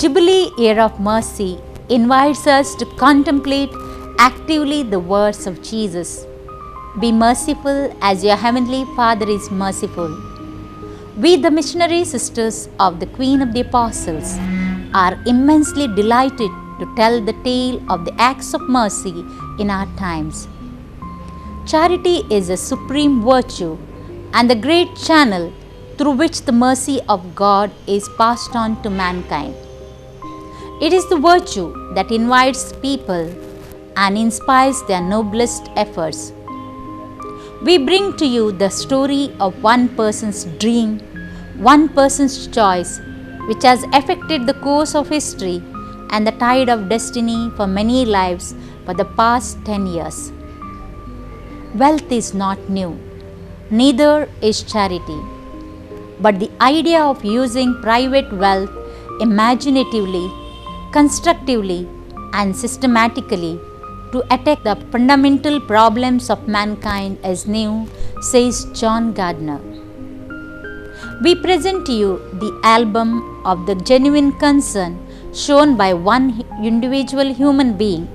Jubilee Year of Mercy invites us to contemplate actively the words of Jesus. Be merciful as your heavenly Father is merciful. We, the missionary sisters of the Queen of the Apostles, are immensely delighted to tell the tale of the acts of mercy in our times. Charity is a supreme virtue and the great channel through which the mercy of God is passed on to mankind. It is the virtue that invites people and inspires their noblest efforts. We bring to you the story of one person's dream, one person's choice, which has affected the course of history and the tide of destiny for many lives for the past 10 years. Wealth is not new, neither is charity. But the idea of using private wealth imaginatively, constructively, and systematically to attack the fundamental problems of mankind is new, says John Gardner. We present to you the album of the genuine concern shown by one individual human being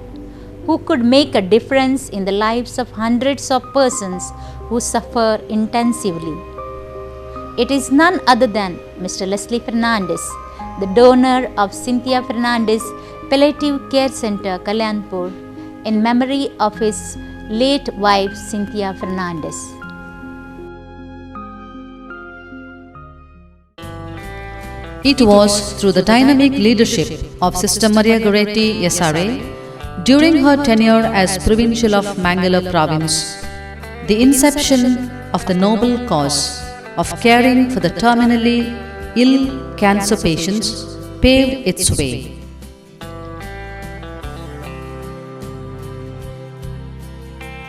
who could make a difference in the lives of hundreds of persons who suffer intensively. It is none other than Mr. Leslie Fernandes, the donor of Cynthia Fernandes Palliative Care Center, Kalyanpur, in memory of his late wife Cynthia Fernandes. It was through the dynamic leadership of Sister Maria Goretti SRA during her tenure as Provincial of Mangalore Province, the inception of the noble cause of caring for the terminally ill cancer patients paved its way.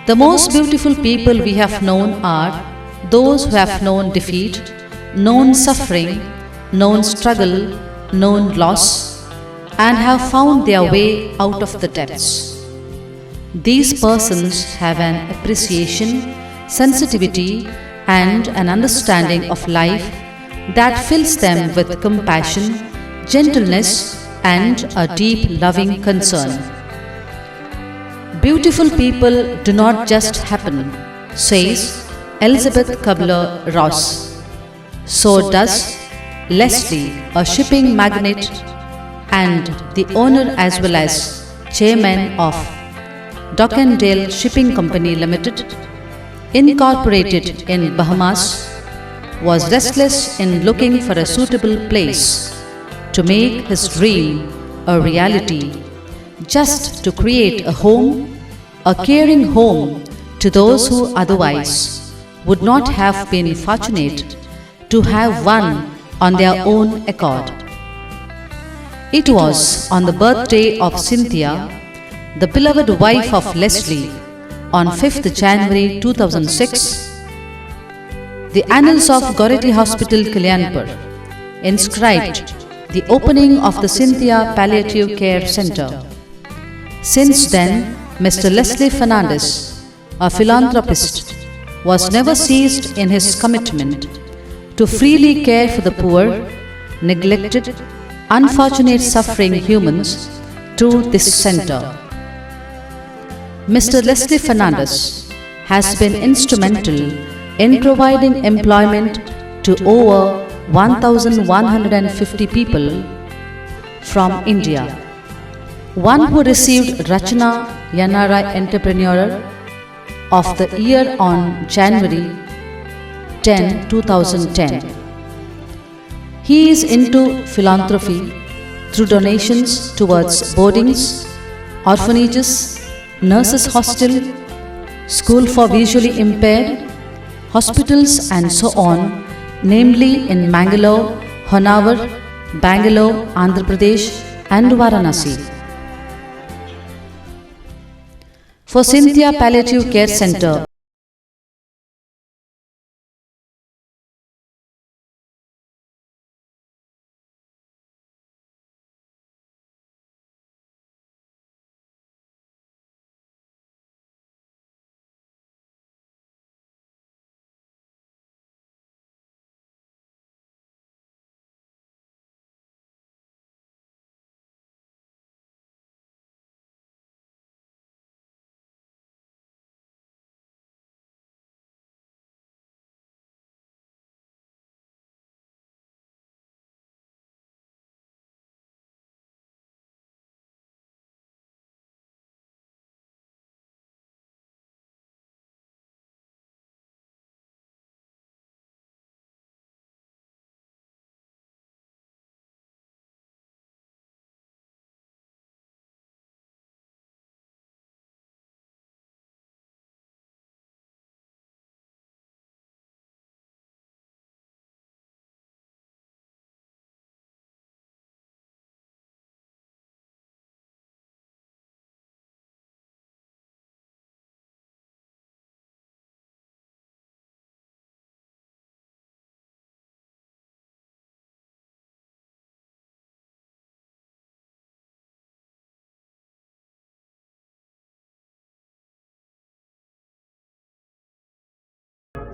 The most beautiful people we have known are those who have known defeat, known suffering, known struggle, known loss, and have found their way out of the depths. These persons have an appreciation, sensitivity, and an understanding of life that fills them with compassion, gentleness, and a deep loving concern. Beautiful people do not just happen, says Elizabeth Kubler-Ross. So does Leslie, a shipping magnate and the owner as well as chairman of Dockendale Shipping Company Limited, incorporated in Bahamas, was restless in looking for a suitable place to make his dream a reality, just to create a home, a caring home to those who otherwise would not have been fortunate to have one on their own accord. It was on the birthday of Cynthia, the beloved wife of Leslie, on 5th January 2006, the annals of Goretti Hospital, Kalyanpur, inscribed the opening of the Cynthia Palliative Care Center. Since then, Mr. Leslie Fernandes, a philanthropist, was never ceased in his commitment to freely care for the poor, neglected, unfortunate suffering humans through this center. Mr. Leslie Fernandes has been instrumental in providing employment to over 1,150 people from India. One who received Rachana Yanara Entrepreneur of the Year on January 10, 2010. He is into philanthropy through donations towards boardings, orphanages, nurses hostel, school for visually impaired, hospitals and so on, namely in Mangalore, Honavar, Bangalore, Andhra Pradesh and Varanasi. For Cynthia Palliative Care Center,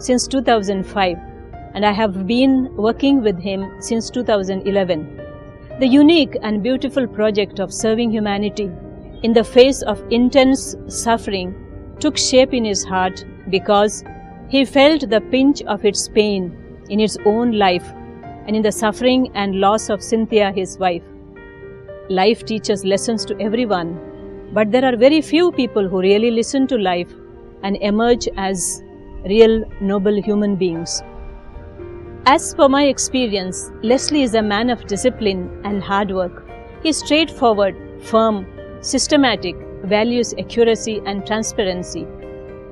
since 2005, and I have been working with him since 2011. The unique and beautiful project of serving humanity in the face of intense suffering took shape in his heart because he felt the pinch of its pain in his own life and in the suffering and loss of Cynthia, his wife. Life teaches lessons to everyone, but there are very few people who really listen to life and emerge as real noble human beings. As per my experience, Leslie is a man of discipline and hard work. He is straightforward, firm, systematic, values accuracy and transparency.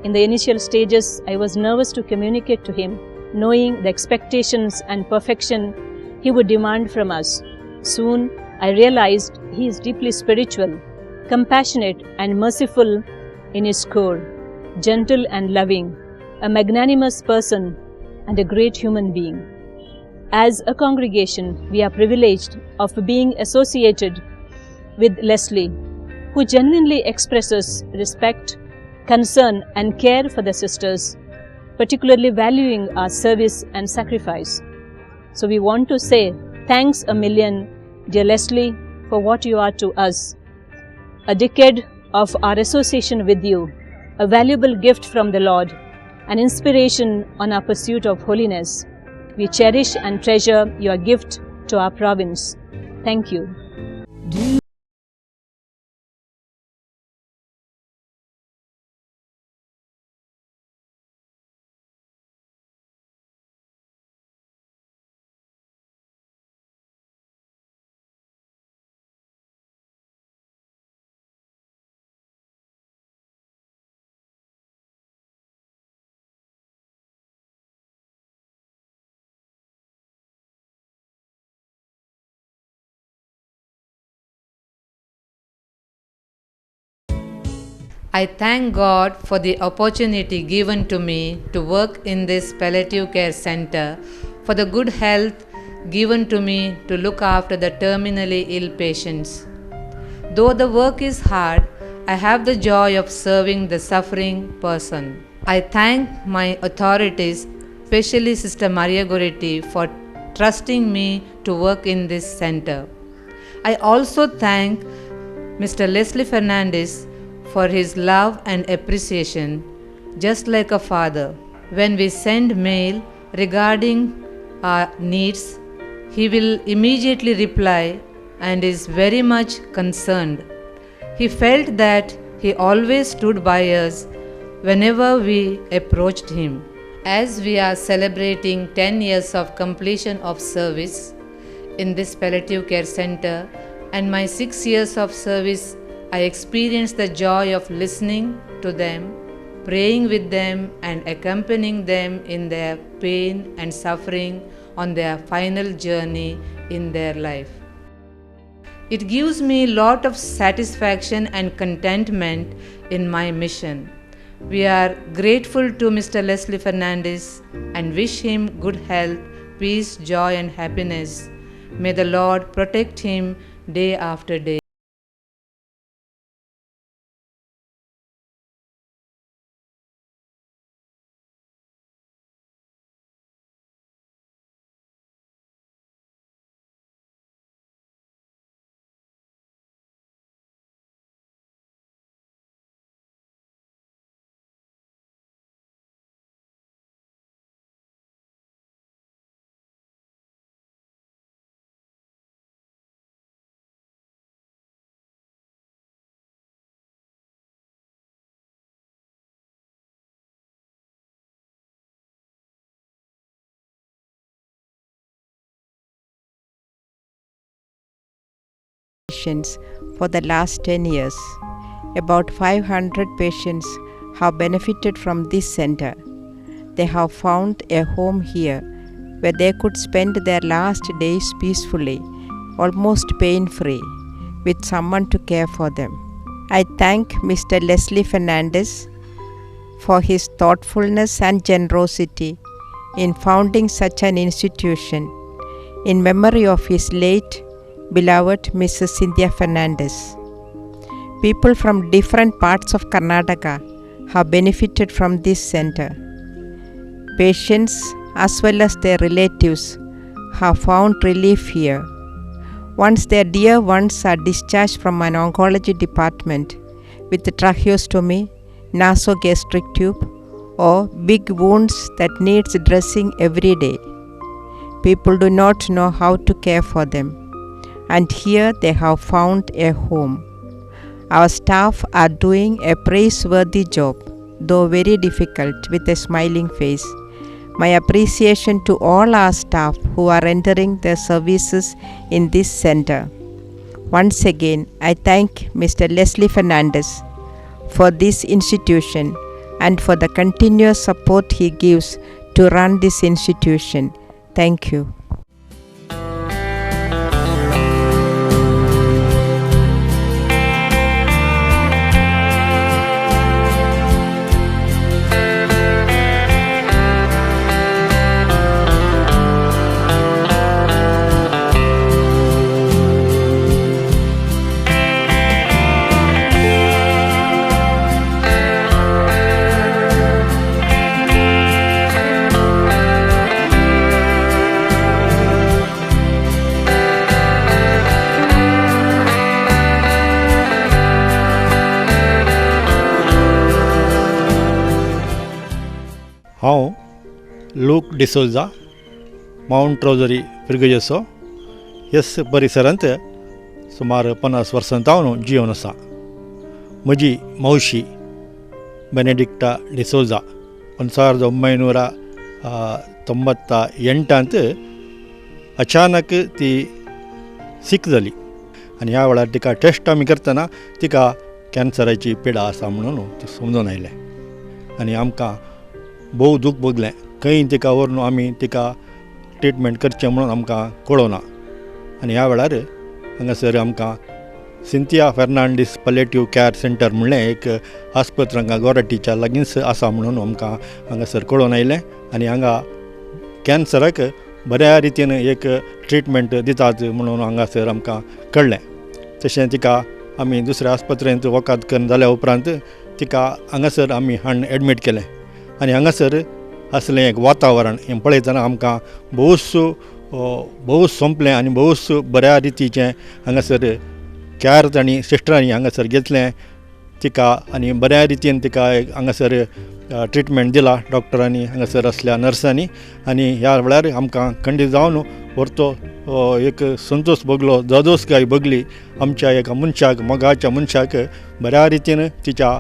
In the initial stages, I was nervous to communicate to him, knowing the expectations and perfection he would demand from us. Soon, I realized he is deeply spiritual, compassionate and merciful in his core, gentle and loving, a magnanimous person and a great human being. As a congregation, we are privileged of being associated with Leslie, who genuinely expresses respect, concern and care for the sisters, particularly valuing our service and sacrifice. So we want to say thanks a million, dear Leslie, for what you are to us. A decade of our association with you, a valuable gift from the Lord, an inspiration on our pursuit of holiness. We cherish and treasure your gift to our province. Thank you. I thank God for the opportunity given to me to work in this palliative care center, for the good health given to me to look after the terminally ill patients. Though the work is hard, I have the joy of serving the suffering person. I thank my authorities, especially Sister Maria Goretti, for trusting me to work in this center. I also thank Mr. Leslie Fernandes for his love and appreciation, just like a father. When we send mail regarding our needs, he will immediately reply and is very much concerned. He felt that he always stood by us whenever we approached him. As we are celebrating 10 years of completion of service in this palliative care center and my 6 years of service, I experienced the joy of listening to them, praying with them and accompanying them in their pain and suffering on their final journey in their life. It gives me a lot of satisfaction and contentment in my mission. We are grateful to Mr. Leslie Fernandes and wish him good health, peace, joy and happiness. May the Lord protect him day after day. Patients for the last 10 years. About 500 patients have benefited from this center. They have found a home here where they could spend their last days peacefully, almost pain-free, with someone to care for them. I thank Mr. Leslie Fernandes for his thoughtfulness and generosity in founding such an institution in memory of his late beloved Mrs. Cynthia Fernandes. People from different parts of Karnataka have benefited from this center. Patients as well as their relatives have found relief here. Once their dear ones are discharged from an oncology department with tracheostomy, nasogastric tube, or big wounds that needs dressing every day, people do not know how to care for them, and here they have found a home. Our staff are doing a praiseworthy job, though very difficult, with a smiling face. My appreciation to all our staff who are rendering their services in this center. Once again, I thank Mr. Leslie Fernandez for this institution and for the continuous support he gives to run this institution. Thank you. हांव look D'Souza, mount rosary फिरगजेचो ह्याच परिसरांत सुमार 50 वर्सां जावन जिवन आसा. म्हजी मावशी बेनेडिक्टा डिसोजा 1998 अचानक ती सीक जाली आनी ह्या वेळार तिका टेस्ट आमी करतना तिका कॅन्सराची पिडा आसा म्हणून ती समजून आयलें आनी आमकां भोव दूख भोगलें. खंय तिका व्हरून आमी तिका ट्रिटमेंट करचें म्हणून आमकां कळना आनी ह्या वेळार हांगासर आमकां सिंथिया फेर्नांडीस पलेटिव्ह कॅर सेंटर म्हणलें एक आस्पत्र हांगा गोराटीच्या लागींच आसा म्हणून आमकां हांगासर कळोन आयलें आनी हांगा कॅन्सराक बऱ्या रितीन एक ट्रिटमेंट दितात म्हणून हांगासर आमकां कळ्ळें. तशें तिका आमी दुसऱ्या आस्पत्रेंत वखद करून जाल्या उपरांत तिका हांगासर आमी हाडून एडमीट केलें आनी हांगासर असलें एक वातावरण हें पळयतना आमकां भोवच भोवच सोंपलें आनी भोवच बऱ्या रितीचें हांगासर कॅर तांणी सिस्टरांनी हांगासर घेतलें तिका आनी बऱ्या रितीन तिका हांगासर ट्रिटमेंट दिला डॉक्टरांनी हांगासर आसल्या नर्सांनी आनी ह्या वेळार आमकां खंडीत जावन व्हरतो एक संतोश भोगलो, जादोसकाय भोगली. आमच्या एका मनशाक, मोगाच्या मनशाक बऱ्या रितीन तिच्या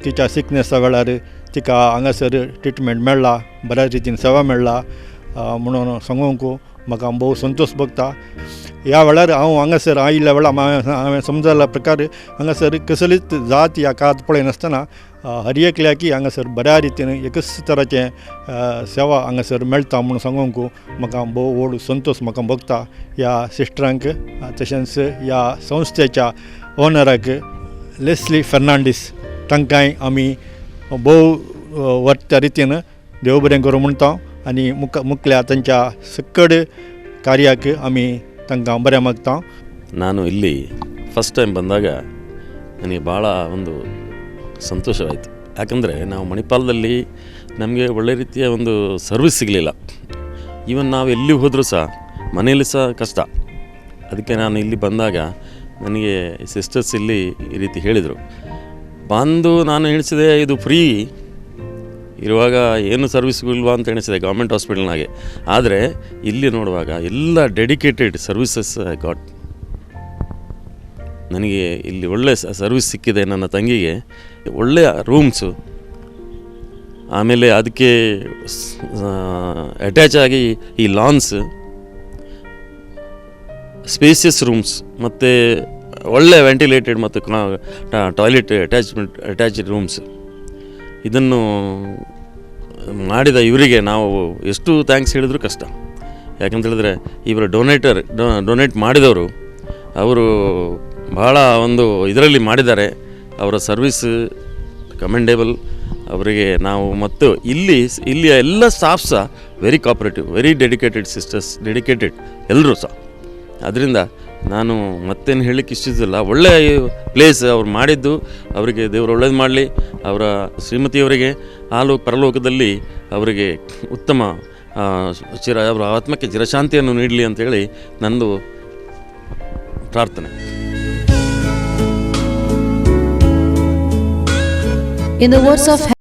तिच्या सिकनेसा वेळार तिका हांगासर ट्रिटमेंट मेळ्ळा, बऱ्या रितीन सेवा मेळ्ळा म्हणून सांगूंक म्हाका भोव संतोश भोगता. ह्या वेळार हांव हांगासर आयिल्ल्या वेळार हांवें समजल्ल्या प्रकार हांगासर कसलीच जात या कात पळयनासतना हर एकल्याकी हांगासर बऱ्या रितीन एकच तराचें सेवा हांगासर मेळटा म्हणून सांगूंक म्हाका भोव व्हड संतोश म्हाका भोगता. ह्या सिस्टरांक तशेंच ह्या संस्थेच्या ओनराक लेस्ली फेर्नांडीस तांकांय आमी भोव व्हडल्या रितीन देव बरें करूं म्हणटा आनी मुखल्या तांच्या सकड कार्याक आमी तांकां बरें मागता. ನಾನು ಇಲ್ಲಿ ಫಸ್ಟ್ ಟೈಮ್ ಬಂದಾಗ ನನಗೆ ಭಾಳ ಒಂದು ಸಂತೋಷವಾಯಿತು. ಯಾಕಂದರೆ ನಾವು ಮಣಿಪಾಲದಲ್ಲಿ ನಮಗೆ ಒಳ್ಳೆ ರೀತಿಯ ಒಂದು ಸರ್ವಿಸ್ ಸಿಗಲಿಲ್ಲ. ಈವನ್ ನಾವು ಎಲ್ಲಿ ಹೋದರೂ ಸಹ ಮನೆಯಲ್ಲಿ ಸಹ ಕಷ್ಟ. ಅದಕ್ಕೆ ನಾನು ಇಲ್ಲಿ ಬಂದಾಗ ನನಗೆ ಸಿಸ್ಟರ್ಸ್ ಇಲ್ಲಿ ಈ ರೀತಿ ಹೇಳಿದರು. ಬಂದು ನಾನು ಎಣಿಸಿದೆ ಇದು ಫ್ರೀ ಇರುವಾಗ ಏನು ಸರ್ವಿಸ್ಗೂ ಇಲ್ವಾ ಅಂತ ಎಣಿಸಿದೆ ಗೌರ್ಮೆಂಟ್ ಹಾಸ್ಪಿಟಲ್ನಾಗೆ. ಆದರೆ ಇಲ್ಲಿ ನೋಡುವಾಗ ಎಲ್ಲ ಡೆಡಿಕೇಟೆಡ್ ಸರ್ವಿಸಸ್ I got. ನನಗೆ ಇಲ್ಲಿ ಒಳ್ಳೆಯ ಸರ್ವಿಸ್ ಸಿಕ್ಕಿದೆ. ನನ್ನ ತಂಗಿಗೆ ಒಳ್ಳೆಯ ರೂಮ್ಸು, ಆಮೇಲೆ ಅದಕ್ಕೆ ಅಟ್ಯಾಚ್ ಆಗಿ ಈ ಲಾನ್ಸ್, ಸ್ಪೇಸಿಯಸ್ ರೂಮ್ಸ್, ಮತ್ತು ಒಳ್ಳೆಯ ವೆಂಟಿಲೇಟೆಡ್ ಮತ್ತು ಟಾಯ್ಲೆಟ್ ಅಟ್ಯಾಚ್ಡ್ ರೂಮ್ಸ್. ಇದನ್ನು ಮಾಡಿದ ಇವರಿಗೆ ನಾವು ಎಷ್ಟು thanks ಹೇಳಿದರೂ ಕಷ್ಟ. ಯಾಕಂತೇಳಿದರೆ ಇವರ ಡೊನೇಟ್ ಮಾಡಿದವರು ಅವರು ಭಾಳ ಒಂದು ಇದರಲ್ಲಿ ಮಾಡಿದ್ದಾರೆ. ಅವರ ಸರ್ವಿಸ್ ಕಮೆಂಡೇಬಲ್ ಅವರಿಗೆ ನಾವು. ಮತ್ತು ಇಲ್ಲಿಯ ಎಲ್ಲ ಸ್ಟಾಫ್ ಸಹ very cooperative, very dedicated sisters, dedicated ಎಲ್ಲರೂ ಸಹ. ಅದರಿಂದ ನಾನು ಮತ್ತೇನು ಹೇಳಲಿಕ್ಕೆ ಇಷ್ಟಿಲ್ಲ. ಒಳ್ಳೆಯ ಪ್ಲೇಸ್ ಅವ್ರು ಮಾಡಿದ್ದು, ಅವರಿಗೆ ದೇವರು ಒಳ್ಳೇದು ಮಾಡಲಿ. ಅವರ ಶ್ರೀಮತಿಯವರಿಗೆ ಆಲೋ ಪರಲೋಕದಲ್ಲಿ ಅವರಿಗೆ ಉತ್ತಮ ಅವರ ಆತ್ಮಕ್ಕೆ ಚಿರಶಾಂತಿಯನ್ನು ನೀಡಲಿ ಅಂತೇಳಿ ನಂದು ಪ್ರಾರ್ಥನೆ. In the words of